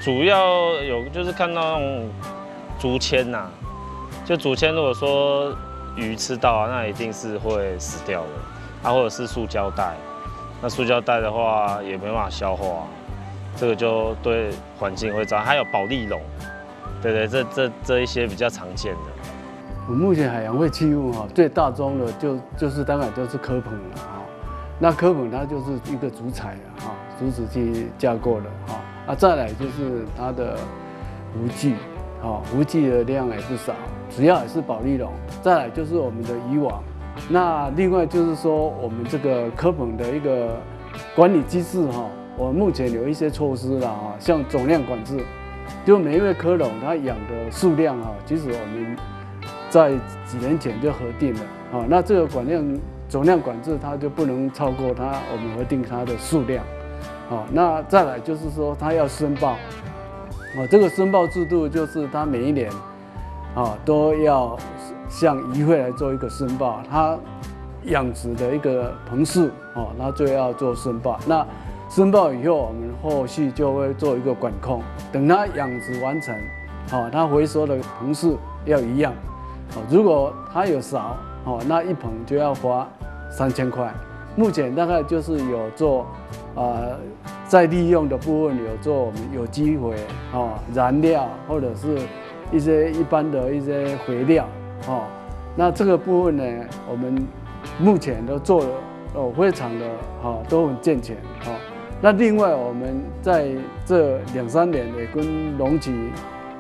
主要有就是看到那種竹籤吶，就竹籤如果說魚吃到啊，那一定是會死掉的。啊，或者是塑膠袋，那塑膠袋的話也沒辦法消化，這個就對環境會造成。還有保麗龍，對對，這一些比較常見的。我目前海洋廢棄物哈，最大宗的就是當然就是蚵棚了哈。那蚵棚它就是一個竹材哈，竹子去架構的哈。啊，再來就是它的浮具，哈，浮具的量也不少，主要也是保麗龍。再來就是我們的漁網。那另外就是說，我們這個蚵棚的一個管理機制哈，我們目前有一些措施了哈，像總量管制，就每一位蚵農他養的數量哈，其實我們在幾年前就核定了，啊，那這個總量管制，它就不能超過它我們核定它的數量，啊，那再來就是說它要申報，啊，這個申報制度就是它每一年，啊，都要向漁會來做一個申報，它養殖的一個棚數，哦，那就要做申報。那申報以後，我們後續就會做一個管控，等它養殖完成，哦，它回收的棚數要一樣，哦，如果它有少，哦，那一棚就要花3000塊。目前大概就是有做，再利用的部分有做我們有機肥，哦，燃料或者是一些一般的一些肥料，哦，那這個部分呢，我們目前都做了哦，非常的好，都很健全，哦。那另外我們在這兩三年也跟龍崎，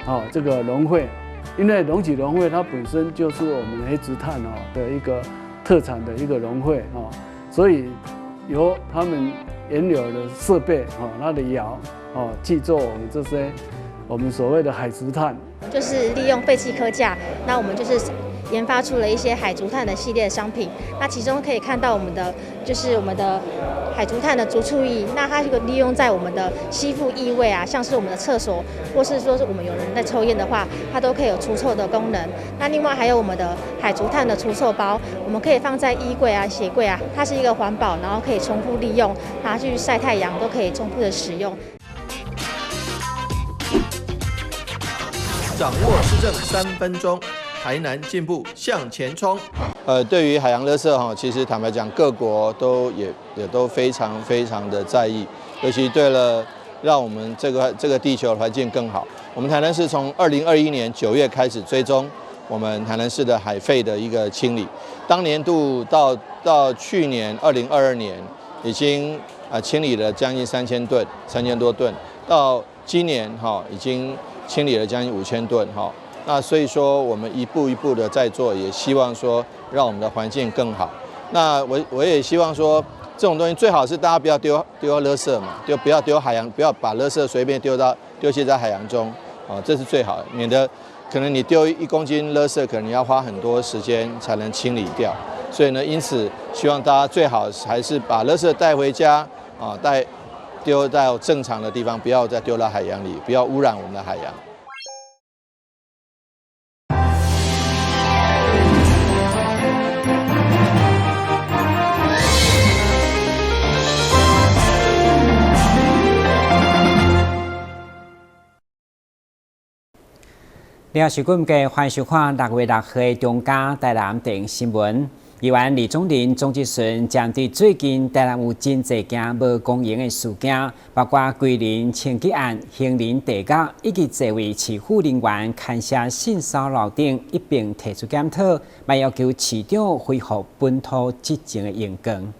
哦，這個農會，因為龍崎農會它本身就是我們黑竹炭哦的一個特產的一個農會哦，所以由他們原有的設備哦，它的窯哦去做我們這些我們所謂的海竹炭，就是利用廢棄蚵架，那我們就是研發出了一些海竹炭的系列商品。那其中可以看到我們的就是我們的海竹炭的除臭液，那它這個利用在我們的吸附異味啊，像是我們的廁所，或是說是我們有人在抽菸的話，它都可以有除臭的功能。那另外還有我們的海竹炭的除臭包，我們可以放在衣櫃啊、鞋櫃啊，它是一個環保，然後可以重複利用，拿去曬太陽都可以重複的使用。掌握施政3分鐘，台南進步向前衝。對於海洋垃圾哈，其實坦白講，各國都也都非常非常的在意，尤其對了讓我們這個地球環境更好。我們台南市從2021年9月開始追蹤我們台南市的海廢的一個清理，當年度到去年2022年已經清理了將近3000噸，3000多噸，到今年哈已經清理了將近5000噸哈。那所以說，我們一步一步的在做，也希望說讓我們的環境更好。那我也希望說，這種東西最好是大家不要丟垃圾嘛，就不要丟海洋，不要把垃圾隨便丟棄在海洋中，啊，這是最好的，免得可能你丟1公斤垃圾，可能你要花很多時間才能清理掉。所以呢，因此希望大家最好還是把垃圾帶回家，啊，丟到正常的地方，不要再丟到海洋裡，不要污染我們的海洋。你是今嘅歡迎收看6月6號中嘉台南電視新聞。議員李宗霖、莊智順針對最近台南有真濟件無公營的事件，包括歸仁槍擊案、興仁地獄以及這位市府人員牽涉性騷擾等，一併提出檢討，嘛要求市長恢復本土執政的榮光。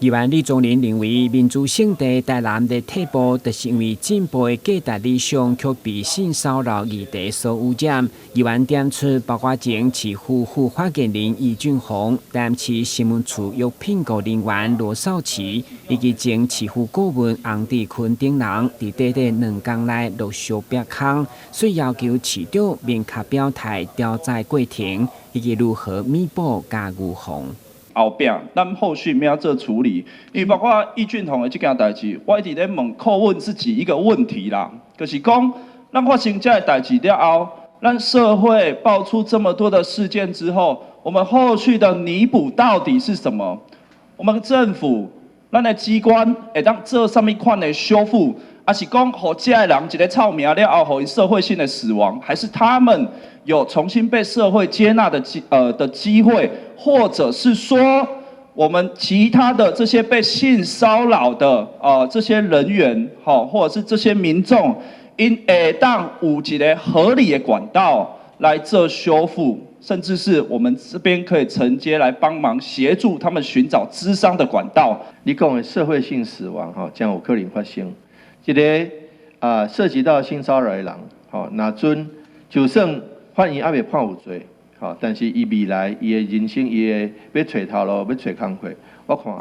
議員李宗霖認為，民主聖地台南的退步，就是因為進步的價值理想卻被性騷擾議題所污染。議員點出，包括前市府副發言人易俊宏、台南市新聞處約聘僱人員羅少奇，以及前市府顧問洪志坤等人，佇短短2工內陸續煏空，所以要求市長明確表態調查過程，以及如何彌補佮預防。後壁，咱後續欲按怎處理？因為包括易俊宏的這件代誌，我一直咧問叩問自己一個問題啦，就是講，咱發生這个代誌了後，咱社會爆出這麼多的事件之後，我們後續的彌補到底是什麼？我們政府，咱的機關會當做啥物款的修復，抑是講予這个人一个臭名了後，予𪜶社會性的死亡，還是他們有重新被社會接納的機會，或者是說我們其他的這些被性騷擾的這些人員，或者是這些民眾，𪜶會當有一个合理的管道來做修復，甚至是我們這邊可以承接來幫忙協助他們尋找諮商的管道。你講的社會性死亡，吼，將有可能發生。這个啊，涉及到性騷擾的人，吼，若準就算法院猶未判有罪，吼，但是伊未來伊的人生，伊的欲揣頭路，欲揣工課，我看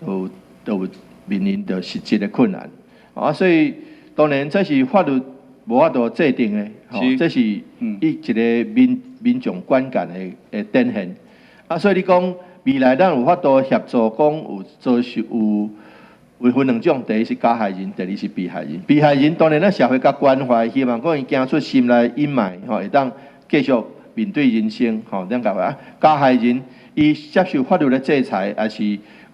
都有面臨著實質的困難。啊，所以當然這是法律無法度制定的，吼，這是以一个民眾觀感的展現。啊，所以你講未來咱有法度協助，講有遭受有。有分兩種，第一是加害人，第二是被害人。被害人當然咱社會較關懷，希望講伊行出心內陰霾，吼，會當繼續面對人生，吼，這樣講啊。加害人伊接受法律的制裁，抑是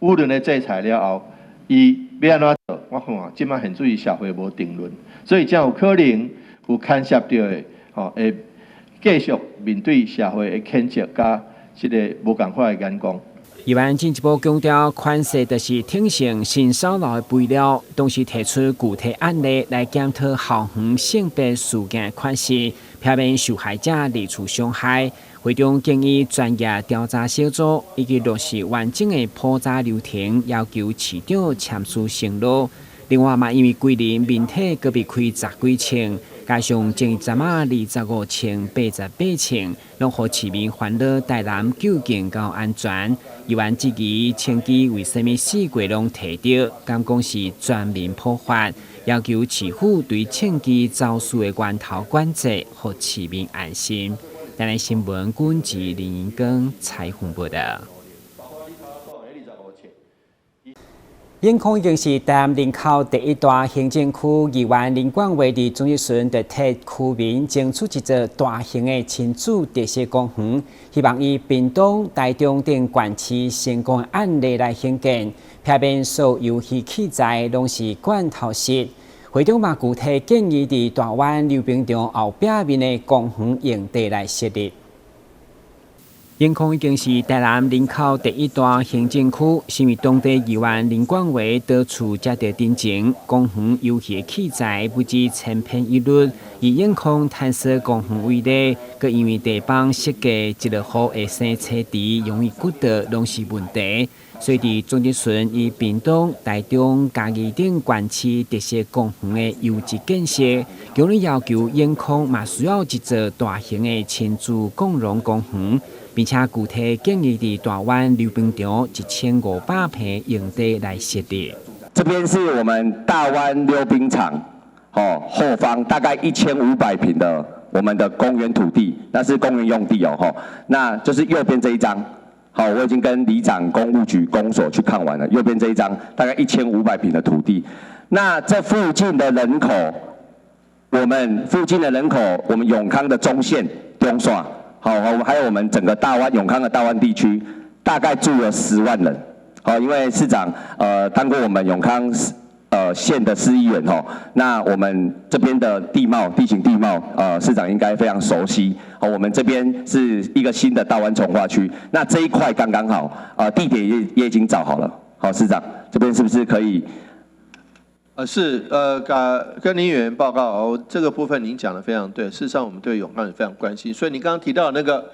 輿論的制裁了後，伊欲按怎做？我看這擺現在社會無定論，所以才有可能有牽涉著的，吼，會繼續面對社會的譴責佮這个無仝款的眼光。議員進一步強調，款式就是挺成性騷擾的肥料，同時提出具體案例來檢討校園性別事件的款式，避免受害者二次傷害。會中建議專業調查小組以及落實完整的普查流程，要求市長簽署承諾。另外嘛，因為規日面體閣被開十幾槍，加上前一陣仔25槍、88槍，攏予市民煩惱台南究竟夠安全？議員質疑槍支為啥物四界攏提著，敢講是全民普法，要求市府對槍支走私的源頭管制，予市民安心。台南新聞軍事林英光採訪報道。永康已經是台南人口第一大行政區，議員林冠華佇總質詢就替區民爭取一座大型的親子特色公園，希望以屏東、台中等縣市成功的案例來興建，避免所有遊戲器材攏是罐頭式。會長嘛具體建議佇大灣溜冰場後壁面的公園用地來設立。永康已經是台南人口第一大行政區，身為當地議員林冠華到厝才著頂前，公園遊戲器材不止千篇一律。以永康探索公園為例，閣因為地方設計一落雨會生青池，容易骨倒，攏是問題。所以佇總質詢以屏東、台中、嘉義等縣市特色公園的優質建設，強烈要求永康嘛需要一座大型的親子共融公園。並且具體建議佇大灣溜冰場1500坪用地來設立。這邊是我們大灣溜冰場，哦，後方大概1500坪的我們的公園土地，那是公園用地哦，吼，那就是右邊這一張。好，我已經跟里長、工務局、公所去看完了。右邊這一張大概1500坪的土地，那這附近的人口，我們附近的人口，我們永康的中線中線。好，我們還有我們整個大灣永康的大灣地區，大概住了10萬人。好，因為市長當過我們永康縣的市議員吼，那我們這邊的地貌、地形地貌，市長應該非常熟悉。好，我們這邊是一個新的大灣重劃區，那這一塊剛剛好，地點也已經找好了。好，市長這邊是不是可以？是，跟林委員報告哦，這個部分您講得非常對。事實上，我們對永康也非常關心。所以你剛剛提到那個，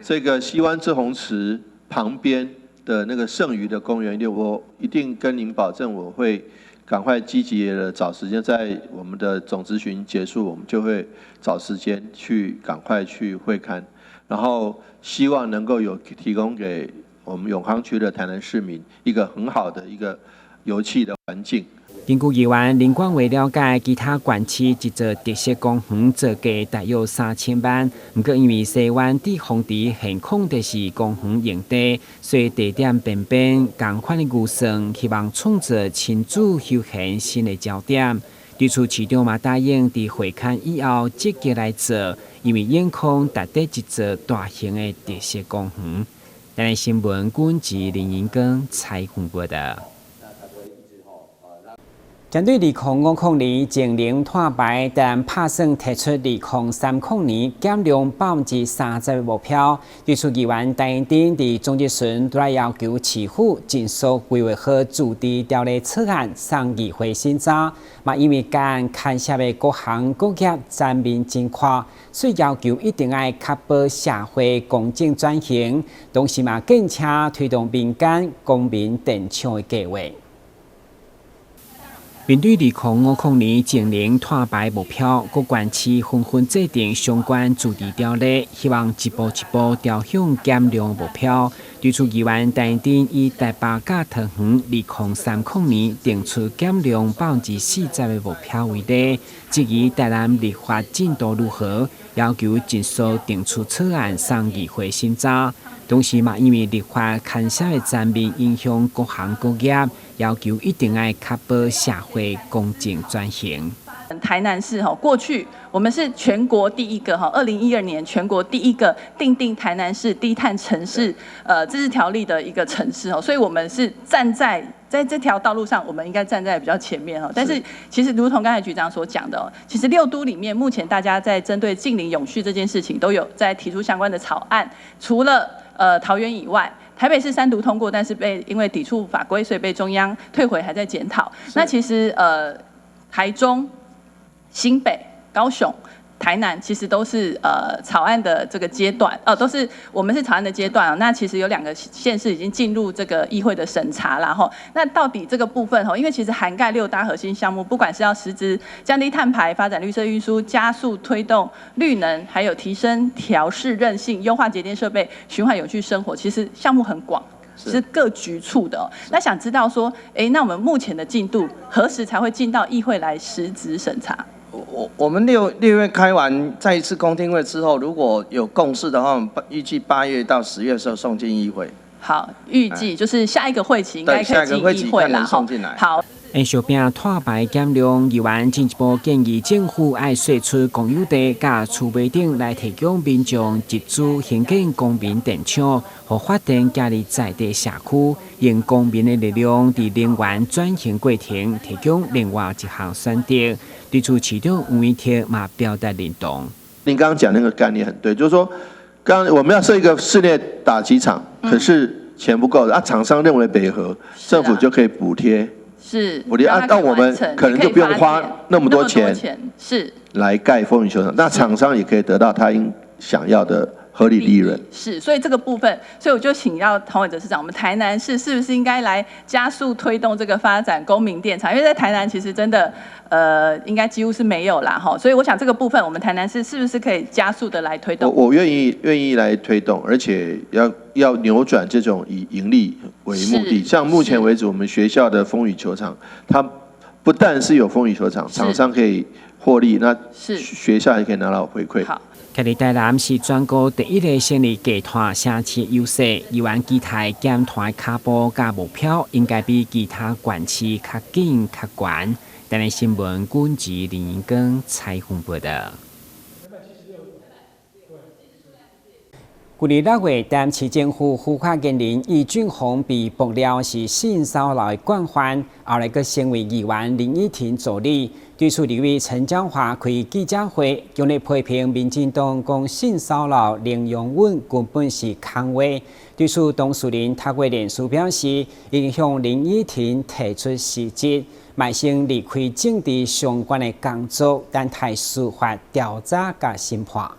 這個西灣滯洪池旁邊的那個剩餘的公園地，我一定跟您保證，我會趕快積極的找時間，在我們的總質詢結束，我們就會找時間去趕快去會勘，然後希望能夠有提供給我們永康區的台南市民一個很好的一個遊憩的環境。根據議員林冠華了解，其他縣市一座特色公園造價大約3000萬，毋過因為西灣滯洪池現況就是公園用地，所以地點便變仝款的預算，希望創造親子休閒新的焦點。對此市長嘛答應佇會勘以後積極來做，因為永康值得一座大型的特色公園。台南新聞軍事林英光採訪報道。針對2050年淨零碳排，台南拍算提出2030年減量30%的目標。對此議員陳英珍佇總質詢都來要求市府盡速規劃好自治條例草案送議會審查。嘛，因為該案牽涉的各行各業層面真寬，所以要求一定愛確保社會公正轉型，同時嘛，建請推動民間公民電廠的計劃。面對2050年淨零碳排目標，各縣市紛紛制定相關自治條例，希望一步一步朝向減量目標。對此議員陳英珍以台北佮桃園2030年定出減量40%的目標為例，質疑台南立法進度如何，要求盡速定出草案送議會審查。同時嘛，因為立法牽涉的層面影響各行各業，要求一定愛確保社會公正轉型。台南市哈，過去我們是全國第一個哈，2012年全國第一個訂定台南市低碳城市自治條例的一個城市哦，所以我們是站在這條道路上，我們應該站在比較前面哈。但是其實如同剛才局長所講的，其實6都裡面目前大家在針對淨零永續這件事情都有在提出相關的草案，除了桃園以外。台北市三讀通過，但是被因為抵觸法規，所以被中央退回，還在檢討。那其實台中、新北、高雄、台南其實都是草案的這個階段，都是我們是草案的階段啊。那其實有兩個縣市已經進入這個議會的審查了哈。那到底這個部分哈，因為其實涵蓋六大核心項目，不管是要實質降低碳排、發展綠色運輸、加速推動綠能，還有提升調適韌性、優化節電設備、循環永續生活，其實項目很廣。是各局處的。那想知道說，哎，那我們目前的進度何時才會進到議會來實質審查？我們6月開完再一次公聽會之後，如果有共識的話，我們預計8月到10月的時候送進議會。好，預計就是下一個會期應該可以進議會啦。好。因相拼碳排減量，議員進一步建議政府愛釋出公有地佮儲備頂來提供民眾集資興建公民電廠，予發電行佇在地社區，用公民的力量佇能源轉型過程提供另外一項選擇。對此市長黃偉哲嘛表達認同。您剛剛講那個概念很對，就是說，剛我們要設一個室內打擊場，可是錢不夠，啊，廠商認為北河政府就可以補貼。補貼啊，那我們可能就不用花那麼多錢，來蓋風雨球場，那廠商也可以得到他應想要的合理利潤。是，所以這個部分，所以我就請教黃偉哲市長，我們台南市是不是應該來加速推動這個發展公民電廠？因為在台南其實真的，應該幾乎是沒有啦，哈。所以我想這個部分，我們台南市是不是可以加速的來推動？我願意來推動，而且要扭轉這種以盈利為目的。像目前為止，我們學校的風雨球場，它不但是有風雨球場，廠商可以獲利，那學校也可以拿到回饋。好。徛佇台南是全國第一个成立低碳城市優勢，議員期待減碳的跤步佮目標應該比其他縣市較緊較懸。台南新聞軍籍林英光採訪報道。去年6月，台南市政府副發言人易俊宏被爆料是性騷擾的慣犯，後來閣成為議員林依婷助理。對此，立委陳江華開記者會，強烈批評民進黨講性騷擾零容忍根本是空話。對此，當事人透過臉書表示，已經向林依婷提出辭職，嘛先離開政治相關的工作，等待司法調查佮審判。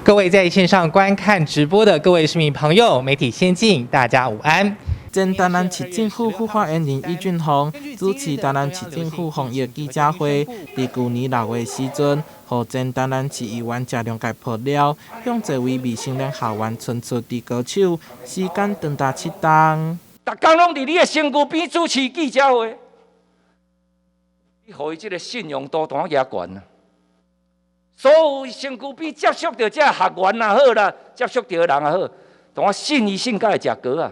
各位在線上觀看直播的各位市民朋友，媒體先進，大家午安。前台南市政府副發言人易俊宏主持台南市政府防疫記者會，佇舊年6月時陣，予前台南市議員謝龍介爆料，向這位未成年校員伸出豬哥手，時間長達7冬。逐工攏佇你的身軀邊主持記者會，你予伊這个信用度當遐懸啊！所有身軀邊接觸著這學員也好啦，接觸著的人也好，當信伊信甲會食果啊！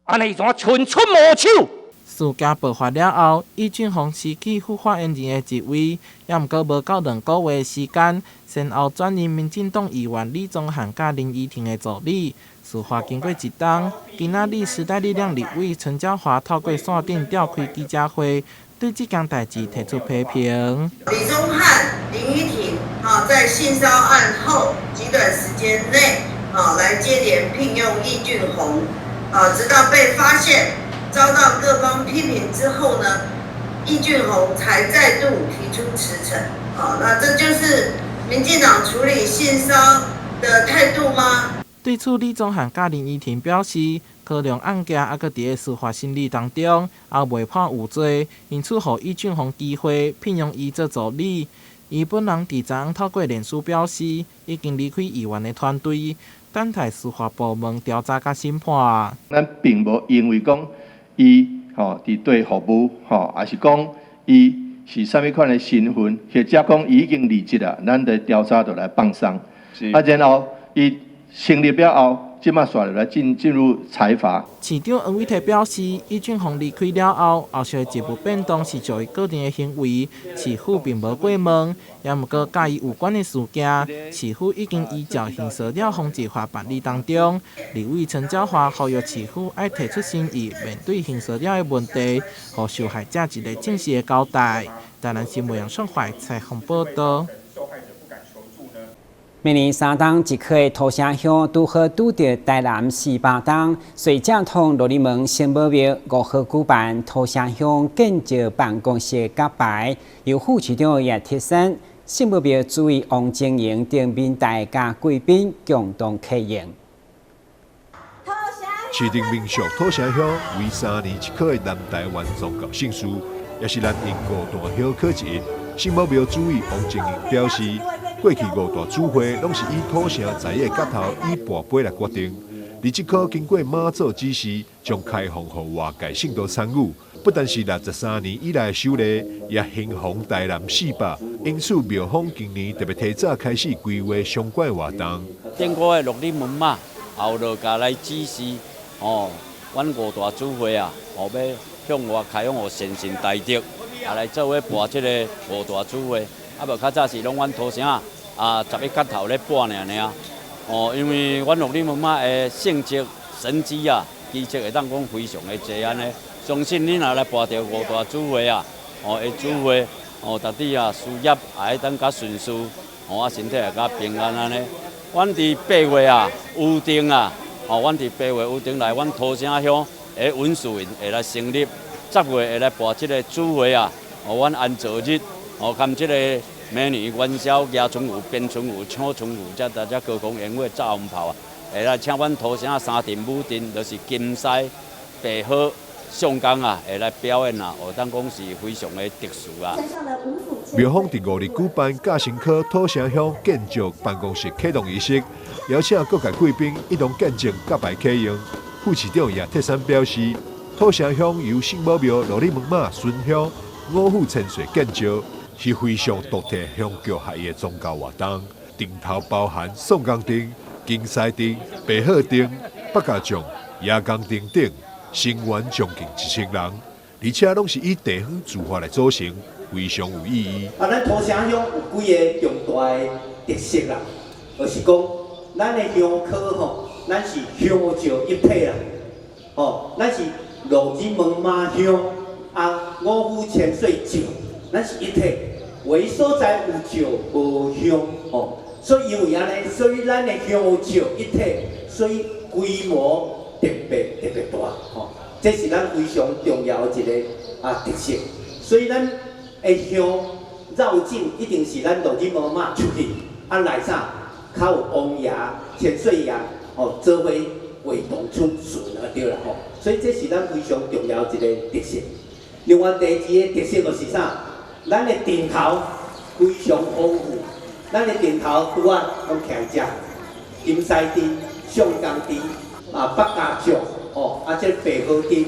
按呢伊怎伸出魔手？事件爆發了後，易俊宏辭去副發言人的職位，猶毋過無夠2個月時間，先後轉任民進黨議員李宗翰佮林依婷的助理。事發經過一冬，今仔日時代力量立委陳椒華透過線頂召開記者會，對這件代誌提出批評。李宗翰、林依婷，在性騷案後極短時間內，來接連聘用易俊宏，直到被發現遭到各方批評之後呢，易俊宏才再度提出辭呈，那這就是民進黨處理性騷的態度嗎？對此，李宗翰佮林依婷表示，柯梁案件猶閣佇咧司法審理當中，猶未判有罪，因此予易俊宏機會聘用伊做助理。伊本人佇昨昏透過臉書表示，已經離開議員的團隊，等待司法部門調查佮審判。咱並無因為講伊佇對服務抑是講伊是啥物款的身份，或者講伊已經離職啦，咱的調查就來放鬆。然後伊成立了後，這馬煞來進入裁罰。市長黃偉哲表示，易俊宏離開了後，後續的職務變動是屬於個人的行為，市府並無過問。也毋過，佮伊有關的事件，市府已經依照性騷擾防治法辦理當中。立委陳椒華呼籲市府愛提出誠意，面對性騷擾的問題，予受害者一個正式的交代。台南新聞楊勝懷採訪報導。明年三冬一顆的土城香，拄好拄著台南400冬，所以正統鹿耳門聖母廟五號舉辦土城鄉建造辦公室揭牌，由副市長葉鐵珊、聖母廟主委王晶瑩等民代佮貴賓共同啟用。市定民俗土城鄉為3年一顆的南台灣宗教盛事，也是南瀛五大香火之一。聖母廟主委王晶瑩表示，過去五大主會攏是以土城在野角頭以跋杯來決定，而這顆經過媽祖指示，將開放予外界信徒參與，不但是63年以來首例，也興紅台南400。因此廟方今年特別提早開始規劃相關活動。頂個月鹿耳門媽後落共來指示，阮五大主會啊，欲向外開放予善信大德，來做伙跋這个五大主會。無較早是攏阮土城啊，11角頭咧跋爾爾。因為阮鹿耳門媽的聖跡神蹟啊，奇蹟會當講非常的濟按呢。相信恁若來跋著五大主會啊，的主會，逐日啊事業也會當較順遂，身體也較平安按呢。阮佇8月啊，預定啊，阮佇8月預定來，阮土城鄉的文殊院會來成立，10月會來跋這个主會啊，阮安坐日。含這个明年元宵、迎春牛、鞭春牛、搶春牛，遮大家高空烟火、炸紅炮啊，會來請阮土城三鎮五鎮，就是金獅、白鶴、上江啊，會來表演啊，當講是非常的特殊啊。廟方佇5日舉辦甲新科土城鄉建築辦公室啟動儀式，邀請各界貴賓一同見證揭牌啟用。副市長葉鐵珊表示，土城鄉由聖母廟、鹿耳門媽巡鄉、五府千歲建造。是非常獨特鄉教合一的宗教活動，頂頭包含宋江陣、金獅陣、白鶴陣、百家將、爺公陣等，成員將近1000人，而且攏是以地方自發來組成，非常有意義。咱土城鄉有幾个重大的特色啦，就是講咱的香火吼，咱是香醮一體啦，咱是鹿耳門媽香，五府千歲醮，咱是一體。有的所在有醮無香，所以因為按呢，所以咱的香醮一體，所以規模特別特別大，這是咱非常重要的一个特色。所以咱的香繞境一定是咱鹿耳門媽出去，來啥較有王爺、千歲爺，做伙會同出巡啊對啦，所以這是咱非常重要一个特色。另外第二个特色就是啥？咱的陣頭非常豐富，咱的陣頭拄仔攏徛遮，金獅陣、上江陣、百家將，這白鶴陣，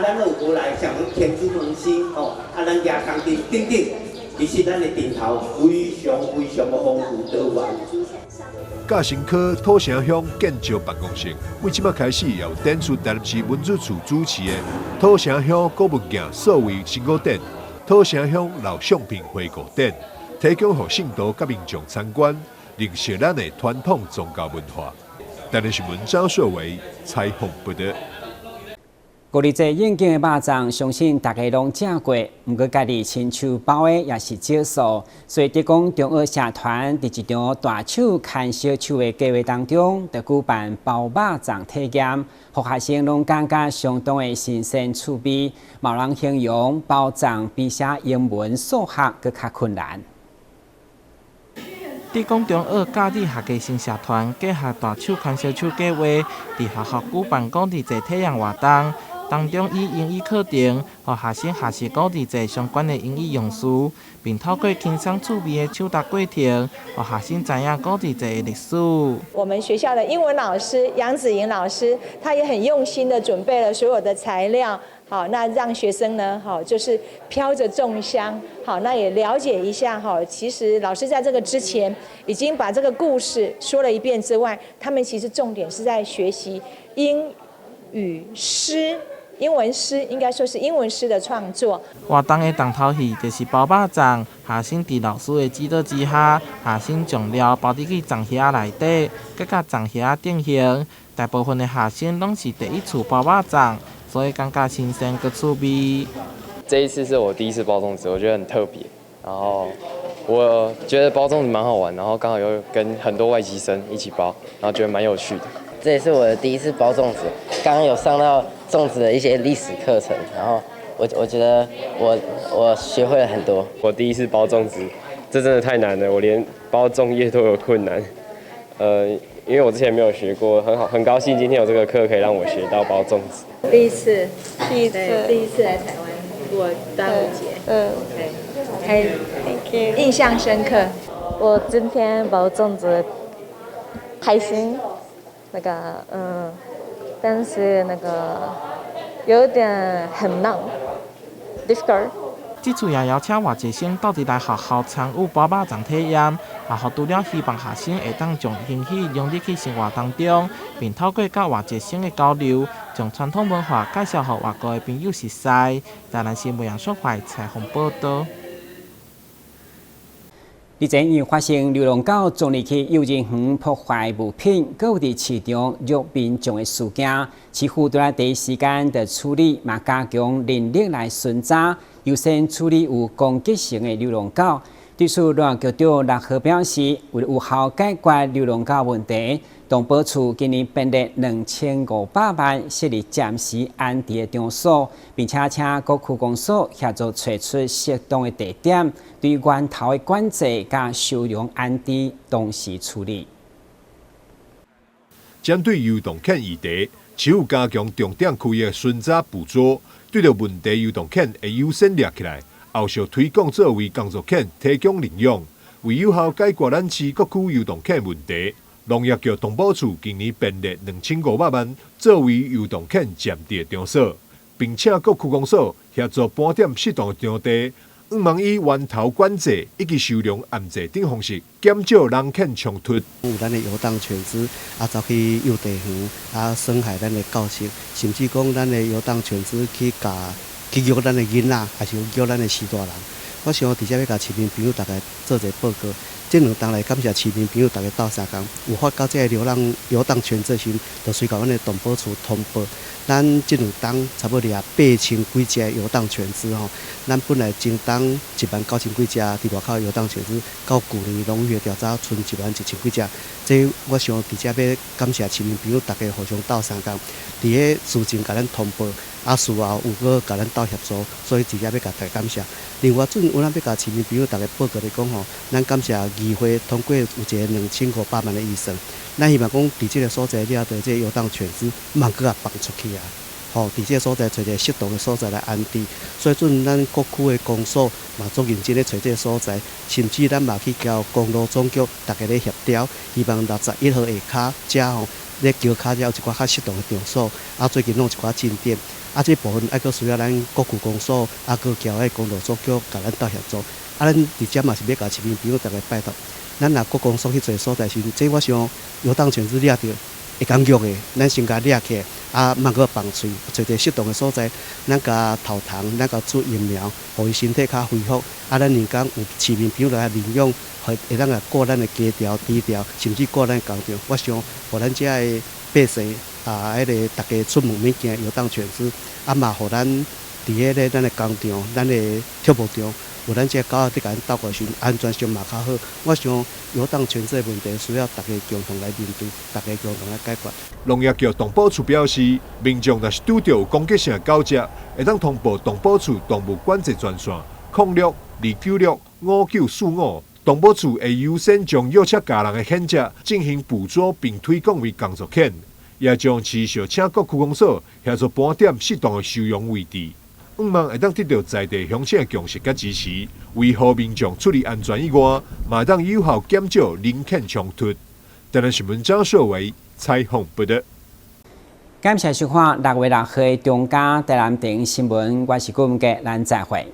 咱有無來像天主門生，咱爺公陣等等，其實咱的陣頭非常非常的豐富多元。甲新科土城鄉建築辦公室，為這馬開始有展出台南市文資處主持的土城鄉古物件數位成果展。土城鄉老相片回顧展，提供予信徒佮民眾參觀，認識咱的傳統宗教文化。台南新聞張碩偉採訪報道。五日節應景的肉粽，相信大家攏食過，毋過家己親手包的也是少數。所以，德光中學社團佇一場大手牽小手的計劃當中，就舉辦包肉粽體驗，予學生攏感覺相當的新鮮趣味。嘛有人形容包粽比寫英文、數學閣較困難。德光中學教理學家新社團結合大手牽小手計劃，佇學校舉辦五日節體驗活動。當中以英語課程，予學生學習五日節相關的英語用詞，並透過輕鬆趣味的搶答過程，予學生知影五日節的歷史。我們學校的英文老師楊子瑩老師，他也很用心的準備了所有的材料，好，那讓學生呢，好，就是飄着粽香，好，那也了解一下，哈，其實老師在這個之前已經把這個故事說了一遍之外，他們其實重點是在學習英語詩。英文詩應該說是英文詩的創作。活動的重頭戲就是包肉粽，學生佇老師的指導之下，學生將料包入去粽盒內底，閣共粽盒定型。大部分的學生攏是第一次包肉粽，所以感覺新鮮閣趣味。這一次是我第一次包粽子，我覺得很特別。然後我覺得包粽子蠻好玩，然後剛好又跟很多外籍生一起包，然後覺得蠻有趣的。這也是我的第一次包粽子，剛剛有上到粽子的一些歷史課程，然後我覺得我學會了很多。我第一次包粽子，這真的太難了，我連包粽葉都有困難。因為我之前沒有學過，很好，很高興今天有這個課可以讓我學到包粽子。第一次，第一次，第一次來台灣過端午節，對，Thank you，印象深刻。我今天包粽子，開心。那個但是那個有點很難，difficult。這次也邀請外籍生鬥陣來學校參與包肉粽體驗，學校除了希望學生會當將英語融入去生活當中，並透過佮外籍生的交流，將傳統文化介紹予外國的朋友熟似。台南新聞楊淑懷採訪報道。日前因發生流浪狗衝入去幼兒園破壞物品，閣有佇市場虐民眾的事件，市府都佇第一時間的處理，嘛加強人力來巡查，優先處理有攻擊性的流浪狗。對此，農業局長陸和表示，為了有效解決流浪狗問題，動保處今年編列2500萬設立暫時安置的場所，並且請各區公所協助揣出適當的地點，對源頭的管制佮收容安置同時處理。針對遊蕩犬議題，市府加強重點區域巡查捕捉，對著問題遊蕩犬會優先掠起來。後續推廣作為工作犬提供領養，為有效解決咱市各區遊蕩犬問題，農業局動保處今年編列2500萬作為遊蕩犬暫置的場所，並請各區公所協助盤點適當的場地，向望以源頭管制以及收容安置等方式，減少人犬衝突。有咱的遊蕩犬隻啊，走去幼稚園啊，損害咱的教室，甚至講咱的遊蕩犬隻去共去虐咱的囡仔，還是虐咱的序大人。我想佇遮欲共市民朋友逐家做一个報告。這兩冬來感謝市民朋友逐家鬥相共，有發覺這个流浪遊蕩犬隻時，就隨共阮的動保處通報。咱這兩冬差不多掠8000幾隻遊蕩犬隻吼。咱本來前冬1萬9千幾隻佇外口遊蕩犬隻，到舊年農業調查賰1萬1千幾隻。這我想佇遮欲感謝市民朋友逐家互相鬥相共，佇咧事前共咱通報，啊事後有閣共咱鬥協助，所以佇遮欲共大家感謝。另外，陣阮欲共市民朋友逐家報告來講吼，咱感謝議會通過有一个2500萬的預算，咱希望講佇這个所在掠著這個遊蕩犬隻，毋通閣共放出去啊！吼，佇這个所在揣一个適當的所在來安置。所以陣咱各區的公所嘛足認真咧揣這个所在，甚至咱嘛去交公路總局，逐家咧協調，希望61號下跤遮吼，咧橋跤遮有一寡較適當的場所。啊，最近攏有一寡進展。啊，這部分猶閣需要咱各區公所啊，閣交彼公路總局共咱鬥協助。啊，咱佇遮嘛是欲共市民朋友逐家拜託，咱若國公所去濟所在時，這我想遊蕩犬隻掠著會感虐的，咱先共掠起來，啊，莫閣放喙，揣一个適當的所在，咱共投糖，咱共注疫苗，予伊身體較恢復。啊，咱民間有市民朋友來領養，會當來顧咱的雞寮、豬寮，甚至顧咱的工廠。我想，予咱遮的百姓啊，彼个逐家出門免驚遊蕩犬隻，啊嘛，予咱佇彼个咱的工廠、咱的畜牧場，有咱這个狗仔佇共咱鬥過時，安全性嘛較好。我想遊蕩犬隻的問題需要逐家共同來面對，逐家共同來解決。農業局動保處表示，民眾若是拄著有攻擊性的狗隻，會當通報動保處動物管制專線06-296-5945。動保處會優先將虐赤咬人的犬隻進行捕捉並推廣為工作犬，也將持續請各區公所協助盤點適當的收容位置。向望會當得到在地鄉親的共識佮支持，維護民眾出入安全以外，嘛會當有效減少人犬衝突。台南新聞張碩偉採訪報導。感謝收看6月6號中嘉台南電新聞，我是顧文傑，咱再會。